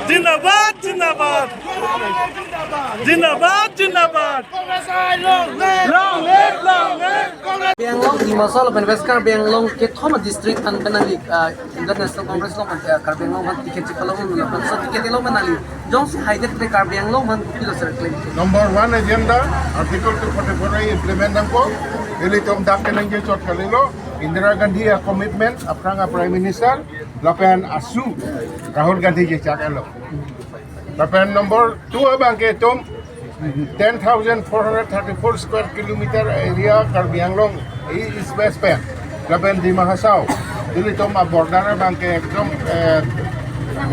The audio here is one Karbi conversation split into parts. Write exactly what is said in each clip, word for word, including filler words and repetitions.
Zindabad, zindabad. Zindabad, zindabad. Long live, long live. Karbi Anglong, Dima Hasao lapen West Karbi Anglong kethom district aphan pen nangli, ah, Indian National Congress along pen, ah, Karbi Anglong aphan ticket chipalong lapen so ticket kelong pen nangli jongsi haidet te Karbi Anglong aphan kopilo sir claim? Number one agenda, Article two forty-four A implement nangpo. Ilitum dak kenangji chot kalilo. Indira Gandhi a-commitment, aphrang a-Prime Minister, lapen asu Rahul Gandhi kechak elo. Lapen number two abangke itum ten thousand four hundred thirty-four square kilometer area Karbi Anglong, East West pen. Lapen Dima Hasao. Ilitum a-border abangke ekdom, eh,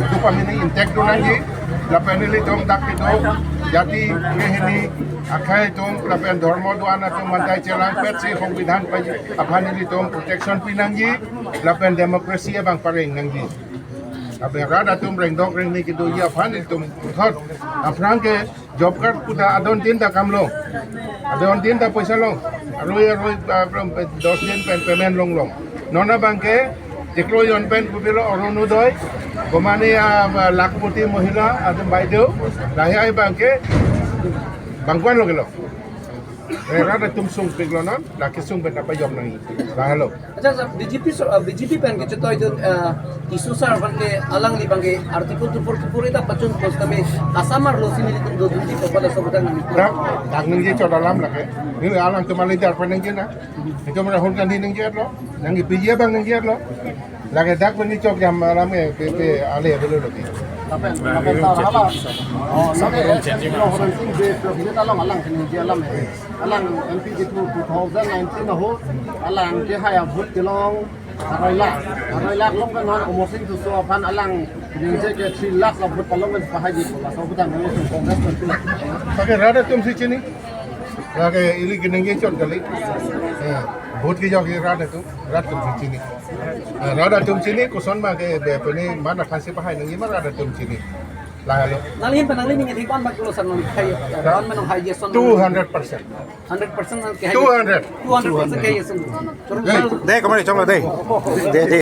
itum pamini intact do nangji. Lapen ilitum dak kedo jati kehini akhei atum lapen dhormo do-an atum mantai chelang petsi songbidhan pen aphan ilitum protection pi nangji. Lapen democracy abang pareng nangji. Lapen rat atum rengdok rengni kedoji aphan ilitum puthot. Aphrang ke job card puta adon tin ta kam long. Adon tin ta poisa long. Aroi aroi, ah, dos din pen payment long long. Non abangke chiklo jon pen kopilo Orunodoi. Komane a, ah, Lakhpati Mahila atum baideo. Lahai abangke bangkuan lo kelo. Eh, rat atum sungpiklo non, lake sung pen apa jom nang. Lahelo. Acha, sir, B J P sir, uh, B J P pen kechotoi dun, uh, issue sir, abangke alangli abangke Article two forty-four A ta pachun pos kami Assam arlosi nelitum dodunji kepada sobat nelitum. Dak, dak ningje chot alam lake. Neli alangtum alidar pen ningje na. Itum Rahul Gandhi ningjelo. Nangji P G abang ningjelo. Lake dak pen neli chok jam alam ke pe, pe ale belo lagi. Lapen, lapen sir hala. Oh, lake S N P lo hodan sing be president along alang keningje alam he. Alang M P ke two, two thousand nineteen ho. Alang kehai a-vote kelong arai lakh. Arai lakh along kan han Amarsing Tisso aphan alang keningje ke three lakh a-vote palong kan pahaiji ko. Laso abang nelitum Congress pen pila. Lake rat atumsi chini. Lake ili keningje chot kali. Eh, vote kejok ke rat atum, rat atumsi chini. Eh, rat atum chini, koson abangke be pene mana aphansi pahai nangji ma rat atum chini. Lahelo. Nangli pen nangli ning thik pan bak lo san nang hai. Rat pen nang hai Jason. Two hundred percent. Hundred percent nang ke hai. Two hundred. Two hundred percent ke Jason. Dei, kamari chonglo dei. Dei, dei.